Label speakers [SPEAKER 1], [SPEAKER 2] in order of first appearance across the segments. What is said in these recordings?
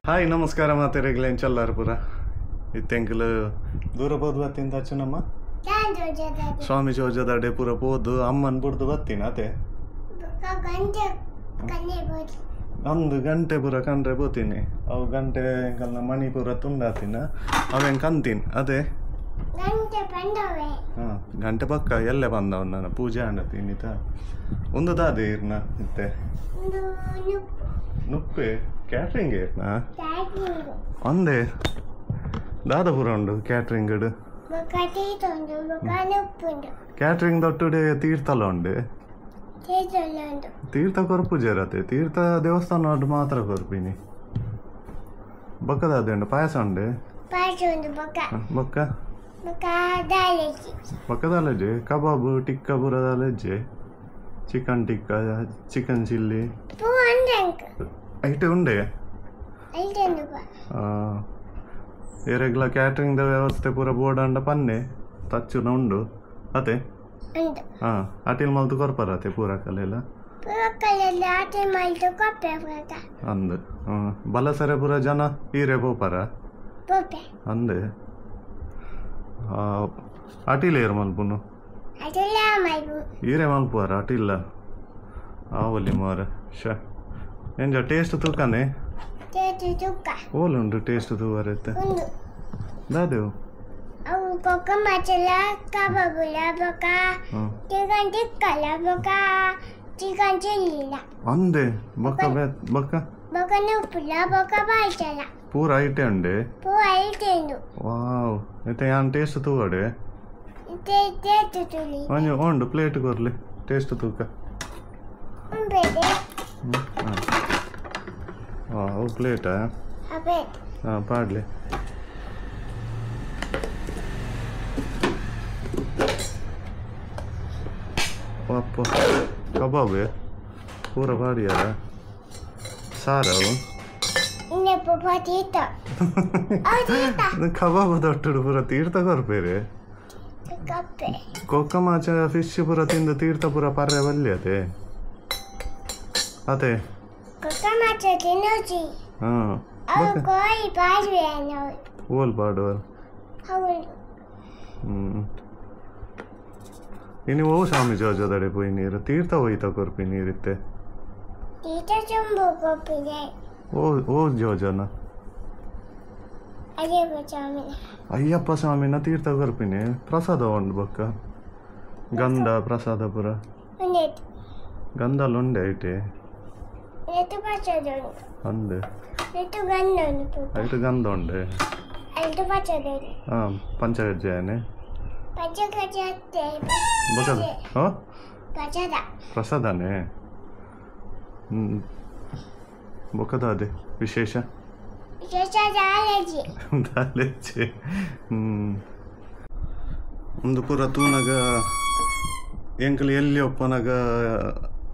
[SPEAKER 1] Hi ನಮಸ್ಕಾರ ಮಾತೆರೆಗ್ಲೇನ್ ಚಲ್ಲಾರ್ಪುರ ಇತ್ತೆಂಕಲು ದೂರ ಪೋದು ಬತ್ತೀನಿ ತಚ್ಚನಮ್ಮ ಸ್ವಾಮಿ ಜೋಜದಡೆ ಪೂರ ಪೋದು ಅಮ್ಮನ್ ಬುಡ್ದು ಬತ್ತೀನಿ ಅತೆ ಒಂದು ಗಂಟೆ ಪೂರ ಕಂಡ್ರೆ ಪೋತೀನಿ ಅವು ಗಂಟೆ ಎಂಕಲ್ನ ಮಣಿ ಪೂರ ತುಂಡಾತಿನ ಅವೇನು ಕಂತೀನಿ ಅದೇ ಹಾಂ ಗಂಟೆ ಪಕ್ಕ ಎಲ್ಲೇ ಬಂದವ್ ನಾನು ಪೂಜೆ ಅಂಡತೀನಿ ಒಂದು ದಾದೆ ಇರ್ನ ಇತ್ತೆ ನುಪ್ಪೆ ಕ್ಯಾಟ್ರಿಂಗ್ ಇರ್ನ ಒಂದೇ ದಾದಪುರ ಉಂಡು ಕ್ಯಾಟ್ರಿಂಗ್ ಕ್ಯಾಟ್ರಿಂಗ್ ದೊಟ್ಟುಡೆ ತೀರ್ಥಲ ಉಂಡೆ ತೀರ್ಥ ಕೊರ್ಪುಜರತೆ ತೀರ್ಥ ದೇವಸ್ಥಾನ ಮಾತ್ರ ಕೊರ್ಪಿನಿ ಬೊಕ್ಕದಾದೆ ಉಂಡು ಪಾಯಸ ಉಂಡೆ ಬೊಕ್ಕ ಬೊಕ್ಕದಾಲಜೆ ಕಬಾಬ್ ಟಿಕ್ಕ ಪೂರ ಚಿಕನ್ ಟಿಕ್ಕ ಚಿಕನ್ ಚಿಲ್ಲಿ ಐಟೆ ಉಂಡೆ ಏರೆಗ್ಲ ಕ್ಯಾಟ್ರಿಂಗ್ the ವ್ಯವಸ್ಥೆ ಪೂರ ಬೋರ್ಡ್ ಅಂಡ ಪನ್ನೆ ತಚ್ಚುನ ಉಂಡು ಅತೆ ಹಾಂ ಅಟಿಲ್ ಮಲ್ತು ಕೊರ್ಪರತೆ ಪೂರ ಕಲೆಲ್ಲ ಅಂದ್ ಬಲಸರೆ ಪೂರ ಜನ ಈರೆ ಪೋಪರ ಅಂದೆ ಅಟಿಲ್ ಏರ್ ಮಲ್ಪುನು ಈರೆ ಮಲ್ಪುವಾರ ಅಟಿಲ್ಲ ಆವಲಿ ಮಾರ ಶ ಎಂಜ ಟೇಸ್ಟ್ ತೂಕನೆ ಓಲುಂಡು ಟೇಸ್ಟ್ ತೂವರತ್ತೆ ದಾದೇವು ಅಂದೆ ಬೊಕ್ಕ ಬೊಕ್ಕ ಪೂರ ಐಟೆ ಉಂಡೆ ವಾವ್ ಇತ್ತೆ ಯಾನ್ ಟೇಸ್ಟ್ ತೂವಡೆ ಒಂಜಿ ಉಂಡು ಪ್ಲೇಟ್ ಕೊರ್ಲಿ ಟೇಸ್ಟ್ ತೂಕ ಅವು ಪ್ಲೇಟಾ ಹಾಂ ಪಾಡ್ಲಿ ಅಪ್ಪ ಕಬಾಬ್ ಪೂರ ಪಾಡಿಯಾರ ಸಾರವು ಕಬಾಬ್ ದೊಟ್ಟುಡು ಪೂರ ತೀರ್ಥ ಕೊರ್ಪೇರೆ ಕೊಕ್ಕ ಮಾಚ ಫಿಶ್ ಪೂರ ತಿಂದು ತೀರ್ಥ ಪೂರ ಪರ್ರೆ ಬಲ್ಲಿ ಅದೇ ಅದೇ ಓಲ್ ಪಾಡುವರ್ ಇನಿ ಓ ಸ್ವಾಮಿ ಜೋಜದಡೆ ಪೋಯಿ ನೀರು ತೀರ್ಥ ಹೋಯ್ತ ಕೊರ್ಪಿ ನೀರಿತ್ತೆ ಓ ಓ ಜೋಜನ ಅಯ್ಯಪ್ಪ ಸ್ವಾಮಿನ ತೀರ್ಥ ಕೊರ್ಪಿನಿ ಪ್ರಸಾದ ಉಂಡು ಬೊಕ್ಕ ಗಂಧ ಪ್ರಸಾದ ಪೂರ ಗಂಧಲ್ ಉಂಡೆ ಐಟೆ ಅಂದೆ ಐಟು ಗಂಧ ಉಂಡೆ ಹಾಂ ಪಂಚಗಜ್ಜಾಯನೆ ಪ್ರಸಾದನೇ ಬೊಕ್ಕದ ಅದೇ ವಿಶೇಷ ದಾಲೆಜ್ಜೆ ಒಂದು ಪೂರ ತೂನಗ ಎಂಕಲ್ ಎಲ್ಲಿ ಒಪ್ಪನಾಗ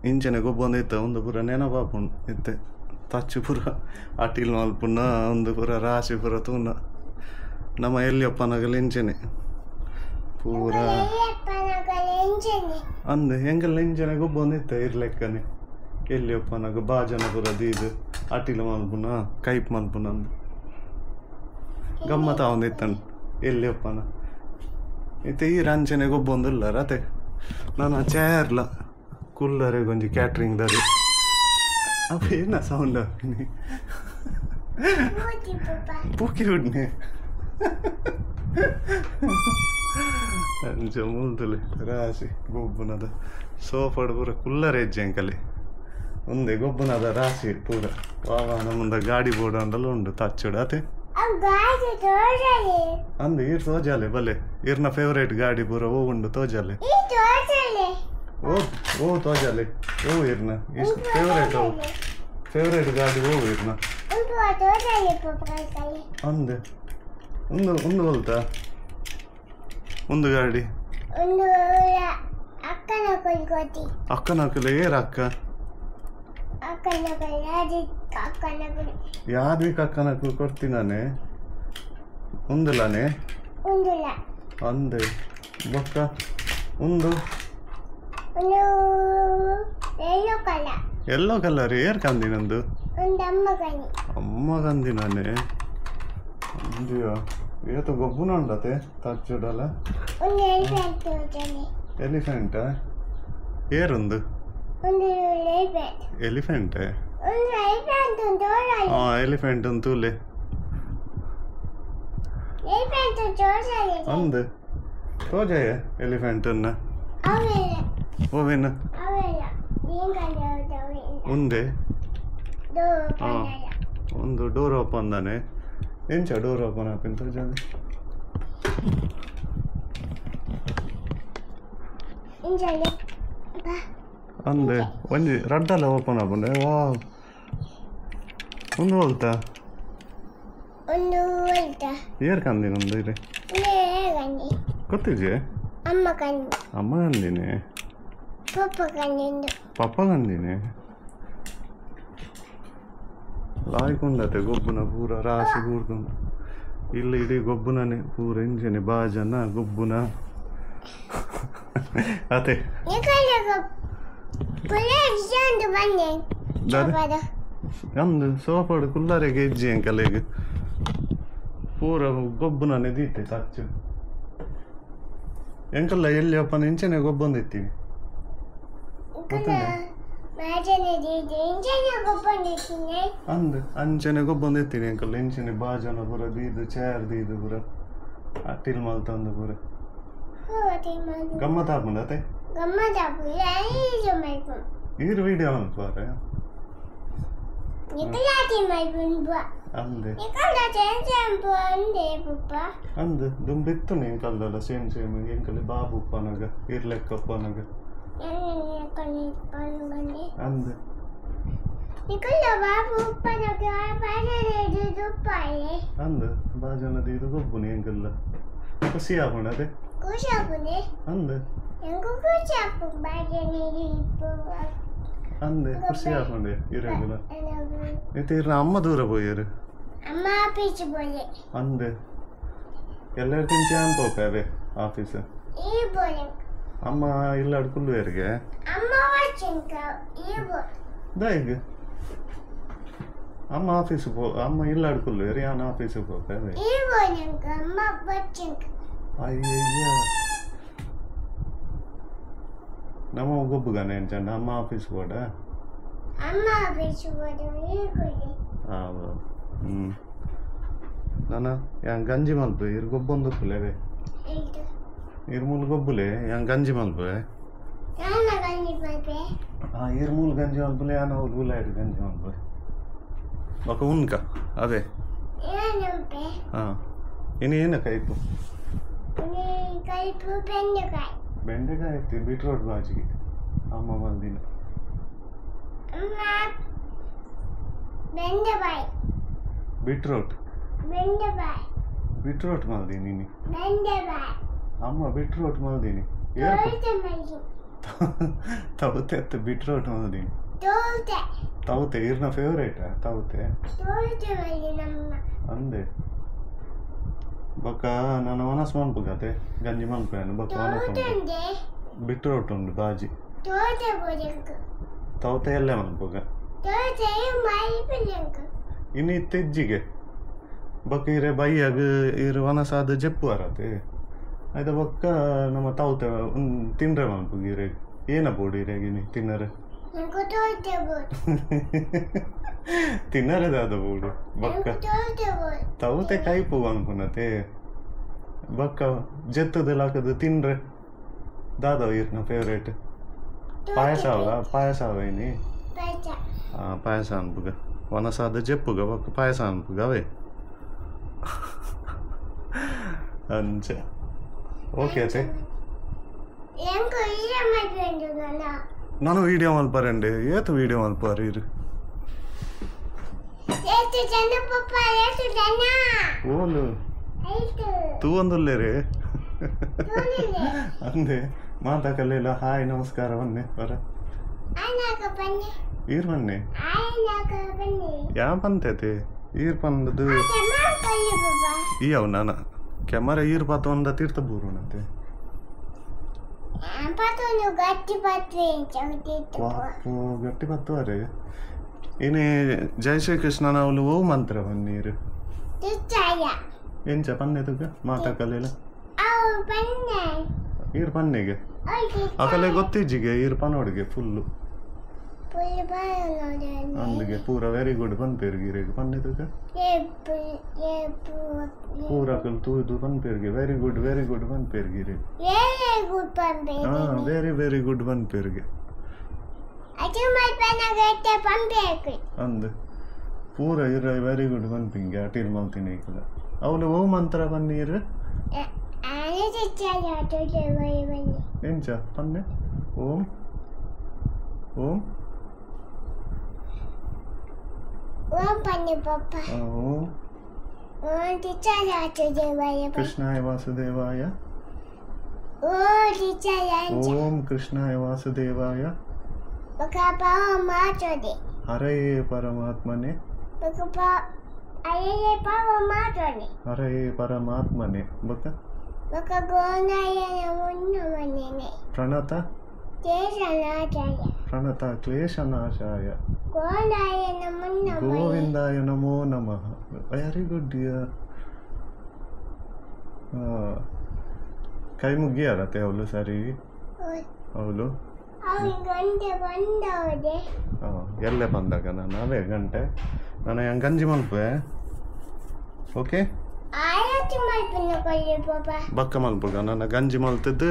[SPEAKER 1] ಇಂಚನೆ ಗೊಬ್ಬೊಂದು ಇತ್ತ ಒಂದು ಪೂರ ನೆನಪಾಪುಂಡು ಇತ್ತೆ ತಚ್ಚು ಪೂರ ಅಟಿಲ್ ಮಲ್ಪುನ ಒಂದು ಪೂರ ರಾಶಿ ಪೂರ ತೂನ ನಮ್ಮ ಎಲ್ಲಿ ಒಪ್ಪನಾಗಲ ಇಂಚನೆ ಪೂರ ಅಂದ್ ಎಂಕಲ್ ಇಂಚನೆ ಗೊಬ್ಬೊಂದು ಇತ್ತ ಇರ್ಲೆಕ್ಕನೆ ಎಲ್ಲಿ ಒಪ್ಪನಾಗ ಬಾಜನ ಪೂರ ದೀದು ಅಟಿಲ್ ಮಲ್ಪುನ ಕೈಪ್ ಮಲ್ಪುನ ಅಂದು ಗಮ್ಮತ್ತ ಒಂದು ಇತ್ತಂಡು ಎಲ್ಲಿ ಒಪ್ಪನ ಇತ್ತೆ ಈ ರಂಚನೆ ಗೊಬ್ಬೊಂದುಲ್ಲ ರತೆ ನಾನು ಚೇರ್ಲ ಕುಲ್ಲರೆ ಗೊಂಜಿ ಕ್ಯಾಟ್ರಿಂಗ್ ದರು ಅಪ್ಪ ಏನ ಸೌಂಡ್ ಪೂಕಿ ಉಡ್ನೆ ಅಂಚ ಮುಲ್ದುಲೆ ರಾಶಿ ಗೊಬ್ಬುನದ ಸೋಫಾಡ್ ಪೂರ ಕುಲ್ಲರೆ ಹೆಜ್ಜೆ ಅಂಕಲೆ ಒಂದೇ ಗೊಬ್ಬುನದ ರಾಶಿ ಪೂರ ವಾವ ನಮ್ಮಂದ ಗಾಡಿ ಬೋರ್ಡ್ ಅಂಡಲ ಉಂಡು ತಚ್ಚುಡು ಅತೆ ಅಂದು ಈರ್ ತೋಜಾಲೆ ಬಲೆ ಈರ್ನ ಫೇವರೇಟ್ ಗಾಡಿ ಪೂರ ಓ ಉಂಡು ತೋಜಾಲೆ ಓ ಓ ತೋಜಾಲೆ ಓ ಇರ್ನ ಫೇವರೇಟ್ ಓ ಫೇವರೇಟ್ ಗಾಡಿ ಓ ಇರ್ನ ಅಂದೆ ಒಂದು ಒಂದು ಬಲ್ತಾ ಒಂದು ಗಾಡಿ ಅಕ್ಕನ ಹಾಕಲೆ ಏರ್ ಅಕ್ಕ ಯಾದ್ವಿಕ್ ಅಕ್ಕನ ಕೊಡ್ತೀನಾನೆ ಒಂದುಲಾನೆ ಅಂದೆ ಬೊಕ್ಕ ಒಂದು ಎಲ್ಲೋ ಕಲರ್ ಏರ್ ಕಂದಿ ನಂದು
[SPEAKER 2] ಒಂದು ಅಮ್ಮ ಕಣಿ.
[SPEAKER 1] ಅಮ್ಮ ಕಂದಿನಾನೆ ಅಂದಿಯೋ ಏತು ಗೊಬ್ಬುನ ಉಂಡತೆ ತಚ್ಚುಡಲ.
[SPEAKER 2] ಒಂದು ಎಲಿಫೆಂಟ್ ತೋಜನೆ.
[SPEAKER 1] ಎಲಿಫೆಂಟ್ ಏರುಂದು?
[SPEAKER 2] ಒಂದು ಎಲಿಫೆಂಟ್.
[SPEAKER 1] ಎಲಿಫೆಂಟ್
[SPEAKER 2] ಒಂದು ಎಲಿಫೆಂಟ್ ಉಂಟು.
[SPEAKER 1] ಆ ಎಲಿಫೆಂಟ್ ಉಂಟುಲೆ.
[SPEAKER 2] ಎಲಿಫೆಂಟ್ ತೋಜನೆ.
[SPEAKER 1] ಅಂದು ತೋಜಯ ಎಲಿಫೆಂಟ್ ಅನ್ನ
[SPEAKER 2] ಅವೆಲ್ಲ.
[SPEAKER 1] ಓವೇನ?
[SPEAKER 2] ಅವೆಲ್ಲ ನೀಂಗಲ್ಲ ಅವೆಲ್ಲ.
[SPEAKER 1] ಉಂದೆ
[SPEAKER 2] ಡೋರ್ ಓಪನ್ ಅಲ್ಲ.
[SPEAKER 1] ಒಂದು ಡೋರ್ ಓಪನ್ ತಾನೆ. ಎಂಚ ಡೋರ್ ಓಪನ್ ಆಪಿನ ತೋಜನೆ?
[SPEAKER 2] ಇಂಜಲೆ ಬಾ.
[SPEAKER 1] ಅಂದೆ ಒಂಜಿ ರಡ್ಡಲ ಓಪನ್ ಆಪುಂಡೆ. ವಾವ್ ಒಂದು ಹೋಲ್ತ?
[SPEAKER 2] ಒಂದು ಹೋಲ್ತ.
[SPEAKER 1] ಏರ್ ಕಂದಿನ ಒಂದು ಇರೆ?
[SPEAKER 2] ಕಂದಿ.
[SPEAKER 1] ಗೊತ್ತಿಜೆ?
[SPEAKER 2] ಅಮ್ಮ ಕಂದಿ.
[SPEAKER 1] ಅಮ್ಮ ಕಂದಿನಿ.
[SPEAKER 2] ಪಪ್ಪ ಕಂದಿಂದು.
[SPEAKER 1] ಪಪ್ಪ ಕಂದಿನಿ. ಲಾಯ್ಕುಂಡತೆ ಗೊಬ್ಬುನ ಪೂರ ರಾಶಿ ಬೂರ್ದುಂಡು. ಇಲ್ಲಿ ಇಡೀ ಗೊಬ್ಬುನನೆ ಪೂರ ಇಂಜನೆ ಬಾಜನ ಗೊಬ್ಬುನ ಅತೆ. ಅಂದು ಸೋಪಾಡು ಕುಲ್ಲಾರೆಗೆ ಇಜ್ಜಿ ಅಂಕಲೆಗ್ ಪೂರ ಗೊಬ್ಬುನನೆ ದೀತೆ ತಚ್ಚು. ಎಂಕಲ್ಲ ಎಲ್ಲಿ ಅಪ್ಪನ ಇಂಚನೆ ಗೊಬ್ಬೊಂದಿತ್ತೀವಿ. ಅಂದು ಅಂಚನೆ ಗೊಬ್ಬೊಂದಿತ್ತೀನಿ ಅಂಕಲ್. ಇಂಚನೆ ಬಾಜನ ಪೂರ ದೀದು ಚೇರ್ ದೀದು ಪೂರ ಅಟ್ಟಿಲ್ ಮಲ್ತಂದು ಪೂರ ಗಮ್ಮತ್ ಆಪುಂಡು ಅತೆ. ಈರ್ ವಿಡಿಯೋ ಮಲ್ಪುವಾರೆ? ಅಂದೆ ಅಂದು ದುಂಬಿತ್ತು ಎಂಕಲ್ದಲ್ಲ ಸೇಮ್ ಸೇಮ್ ಎಂಕಲ್ ಬಾಬು ಉಪ್ಪನಾಗ ಇರ್ ಲೆಕ್ಕ ಉಪ್ಪನಾಗ. ಅಂದೆ ಅಂದು ಬಾಜನದ ಇದು ಗೊಬ್ಬುನಿ ಎಂಕಲ್ಲ ಖುಷಿ ಆಪುಂಡು ಅದೇ. ಅಂದು ಅಂದೆ ಖುಷಿ ಆಪುಂಡೆ ಇರೆಗುಲ. ಇತ್ತೆ ಇರ್ನ ಅಮ್ಮ ದೂರ ಪೋಯೆರ್?
[SPEAKER 2] ಅಮ್ಮ ಆಫೀಸ್ ಪೋಯೆ.
[SPEAKER 1] ಅಂದೆ ಎಲ್ಲರ ತಿಂಚಿ ಆನ್ ಪೋಪೆ ಅವೇ ಆಫೀಸ್?
[SPEAKER 2] ಈ ಪೋಲೆ.
[SPEAKER 1] ಅಮ್ಮ ಇಲ್ಲಾಡ್ ಕುಲ್ಲುವೆರ್ಗೆ?
[SPEAKER 2] ಅಮ್ಮ ವಾಚಿಂಗ ಈ ಪೋ.
[SPEAKER 1] ದಾಯಿಗ್ ಅಮ್ಮ ಆಫೀಸ್ ಪೋ. ಅಮ್ಮ ಇಲ್ಲಾಡ್ ಕುಲ್ಲುವೆರ್ ಯಾನ್ ಆಫೀಸ್ ಪೋಪೆ ಅವೇ.
[SPEAKER 2] ಈ ಪೋಲೆಂಕ ಅಮ್ಮ ವಾಚಿಂಗ.
[SPEAKER 1] ಅಯ್ಯಯ್ಯ ನಮ್ಮ ಗೊಬ್ಬುಗಾನೆ ಎಂಚಂಡ ಅಮ್ಮ ಆಫೀಸ್ ಪೋಡ?
[SPEAKER 2] ಅಮ್ಮ ಆಫೀಸ್ ಪೋಡ ಈ ಕೊಡಿ.
[SPEAKER 1] ಹ್ಞೂ ನಾನ ಯಾನ್ ಗಂಜಿ ಮಲ್ಪೆ ಇರ್ ಗೊಬ್ಬೊಂದುಪ್ಪುಲೆವೆ. ಇರ್ ಮೂಲು ಗೊಬ್ಬುಲೆ ಯಾನ್ ಗಂಜಿ ಮಲ್ಪೆ. ಆ ಇರ್ ಮೂಲು ಗಂಜಿ ಮಲ್ಪುಲೆ ಯಾನ್ ಅವ್ಲು ಉಲಾಯ್ಡ್ ಗಂಜಿ ಮಲ್ಪೆ. ಬೊಕ ಉನ್ಕ ಅದೇ. ಹಾಂ ಇನ್ನು ಏನ ಕೈಪು?
[SPEAKER 2] ಕೈಪು ಬೆಂಡೆಕಾಯಿ.
[SPEAKER 1] ಬೆಂಡೆಕಾಯಿ ಐತಿ ಬೀಟ್ರೋಟ್ ಬಾಜಿಗೆ ಅಮ್ಮ ಮಲ್ದಿನ.
[SPEAKER 2] ಬೆಂಡೆಕಾಯಿ.
[SPEAKER 1] ಬೀಟ್ರೋಟ್.
[SPEAKER 2] ಬೆಂಡೆಕಾಯಿ.
[SPEAKER 1] ಬೀಟ್ರೋಟ್ ಮಲ್ದಿನಿ ನೀನು?
[SPEAKER 2] ಬೆಂಡೆಕಾಯಿ.
[SPEAKER 1] ಅಮ್ಮ ಬೀಟ್ರೋಟ್ ಮಲ್ದಿನಿ. ತೌತೆ ಅತ್ತ ಬೀಟ್ರೋಟ್ ಮಲ್ದಿನಿ. ತೌತೆ ಇರ್ನ ಫೇವರೇಟಾ ತೌತೆ? ಅಂದೆ ಬೊಕ ನಾನು ಒನಸ್ ಮನ್ಪುಗತೆ ಗಂಜಿ ಮನ್ಪೇನು ಬೊಕ ಒನಸ್ ಬೀಟ್ರೋಟ್ ಉಂಡು ಬಾಜಿ. ತೌತೆ ಎಲ್ಲೇ ಮನ್ಪುಗ ಇನ್ನು ಇತ್ತೆಜ್ಜಿಗೆ ಬೊಕ ಇರೆ ಬೈಯಾಗ ಇರು ಒನಸಾದ ಜಪ್ಪು ಅರತೆ ಆಯ್ತಾ. ಬೊಕ್ಕ ನಮ್ಮ ತೌತೆ ತಿನ್ರೆ ಮನ್ಪುಗ ಇರೆ ಏನ ಬೋಡು ಇರೆಗಿನಿ ತಿನ್ನರೆ? ತಿನ್ನರೆ ದಾದ ಬೋಡು ಬೊಕ್ಕ ತೌತೆ ಕೈಪು ಅನ್ಪುನತೆ. ಬೊಕ್ಕ ಜೆತ್ತದೆಲ್ಲ ಹಾಕದು ತಿನ್ರೆ ದಾದ ಇರ್ನ ಫೇವ್ರೇಟ್? ಪಾಯಸ ಅವ? ಪಾಯಸ ಅವ ಇನಿ? ಹಾಂ ಪಾಯಸ ಅನ್ಪುಗ ಒನಸಾದ ಜೆಪ್ಪುಗ ಬೊಕ್ಕ ಪಾಯಸ ಅನ್ಪುಗ ಅವೇ ಅಂಚ. ಓಕೆ ಅತೆ ನಾನು ವೀಡಿಯೋ ಮಲ್ಪರಂಡೆ. ಏತು ವೀಡಿಯೋ ಮಲ್ಪಾರ ಇರು? ಓಲು ತೂವೊಂದುಲ್ಲೆರೆ ಅಂದೆ ಮಾತಾಕಲ್ಲ. ಹಾಯ್ ನಮಸ್ಕಾರ ಬನ್ನಿ ಬರ ಈರ್ ಬನ್ನಿ. ಯಾ ಪಂತೈತಿ ಈರ್ ಪಂದದು ಈ ಅವ್ ನಾನ ಕ್ಯಾಮರಾ ಈರ್ ಪಾತ ಒಂದ ತೀರ್ಥ ಬೂರುಣತೆ. ಗಟ್ಟಿ ಪತ್ತುವರೆ. ಇನಿ ಜೈ ಶ್ರೀ ಕೃಷ್ಣನ ಅವಳು ಓ ಮಂತ್ರ ಬನ್ನೀರು ಎಂಚ ಪನ್ನೆ ತುಗ ಮಾತಾಕಲಿಲ್ಲ ಈರ್ ಪನ್ನೆಗೆ ಅಕಲೆ ಗೊತ್ತಿಜ್ಜಿಗೆ ಈರ್ ಪನೋಡಿಗೆ ಫುಲ್ಲು ಅಂದಿಗೆ ಪೂರ ವೆರಿ ಗುಡ್ ಪನ್ಪೇರ್ಗೆ ಪನ್ನೆ ತುಗ ಪೂರ ಕಲ್ ತೂದು ಪನ್ಪೇರ್ಗೆ ವೆರಿ ಗುಡ್ ವೆರಿ ಗುಡ್ ಪನ್ಪೇರ್ಗಿರಿ ವೆರಿ ವೆರಿ ಗುಡ್ ಪನ್ಪೇರ್ಗೆ ಅಂದ್ ಪೂರ ಇರ ವೆರಿ ಗುಡ್ ಪನ್ಪಿಂಗೆ ಅಟಿಲ್ ಮಲ್ತೀನಿ ಈಕಲ ಅವಳು ಓ ಮಂತ್ರ ಪನ್ನೀರು ಎಂಚ ಪನ್ನೆ ಓಂ ಓಂ
[SPEAKER 2] ಓಂ ಪನ್ನೆ ಪಪ್ಪ
[SPEAKER 1] ಓಂ
[SPEAKER 2] ಓಂ ಟಿಚಾಯ
[SPEAKER 1] ಕೃಷ್ಣಾಯ ವಾಸುದೇವಾಯ ಓಂ ಕೃಷ್ಣಾಯ ವಾಸುದೇವಾಯ ಹರಯೇ ಪರಮಾತ್ಮನೆ ಹರಯೇ ಪರಮಾತ್ಮನೆ ಬಕ ಪ್ರಣತ ಪ್ರಣತ ಕ್ಲೇಶನಾಶಾಯ ಗೋವಿಂದಾಯ ನಮೋ ನಮಃ. Very good dear. ಕೈ ಮುಗಿಯಾರತ್ತೆ ಅವಳು ಸರಿ ಅವಳು ಎಲ್ಲೇ ಬಂದಾಗ ನಾನು ಅವೇ ಗಂಟೆ ನಾನು ಹೆಂಗೆ ಗಂಜಿ ಮಲ್ಪೆ ಓಕೆ ಬಕ್ಕ ಮಲ್ಪುಗ ನನ್ನ ಗಂಜಿ ಮಲ್ತದ್ದು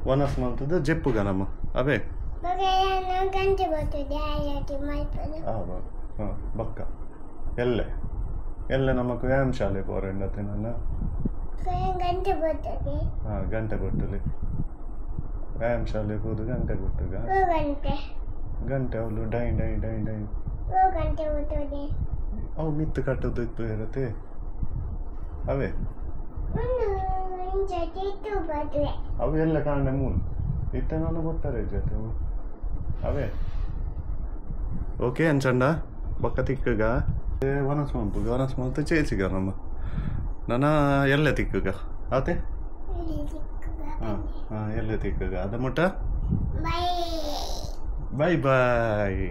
[SPEAKER 1] ವನಸ್ ಮಲ್ತದ್ದು ಜೆಪ್ಪುಗ ನಮ್ಮ ಅವೇ ಹಾಂ ಬಕ್ಕ ಎಲ್ಲೆ ಎಲ್ಲೆ ನಮಕ್ ವ್ಯಾಯಾಮ ಶಾಲೆ ಪೋರೆಂಡತೆ ನನ್ನ ಹಾಂ ಗಂಟೆ ಕೊಟ್ಟಲಿ ವ್ಯಾಯಾಮ ಶಾಲೆ ಹೋದು ಗಂಟೆ ಕೊಟ್ಟುಗ ಗಂಟೆ ಅವಳು ಡೈ ಡೈ ಡೈ ಡೈ ಅವು ಮಿತ್ತು ಕಟ್ಟೋದು ಇತ್ತು ಇರತ್ತೆ ಅವೇ ಅವು ಎಲ್ಲ ಕಾಂಡೆ ಮೂಲ ಇತ್ತ ನಾನು ಕೊಟ್ಟಾರೆ ಜೊತೆ ಅವೇ ಓಕೆ ಅಂಚಂಡ ಬಕ್ಕ ತಿಕ್ಕಗ ವನಸ್ ಮಲ್ಪುಗ ವನಸ್ ಮಲ್ತು ಚೇಚಿಗ ನಮ್ಮ ನನ್ನ ಎಲ್ಲೆ ತಿಕ್ಕಗ ಆತೆ ಹಾಂ ಹಾಂ ಎಲ್ಲೆ ತಿಕ್ಕಗ ಅದ ಮುಟ್ಟ ಬಾಯ್ ಬಾಯ್.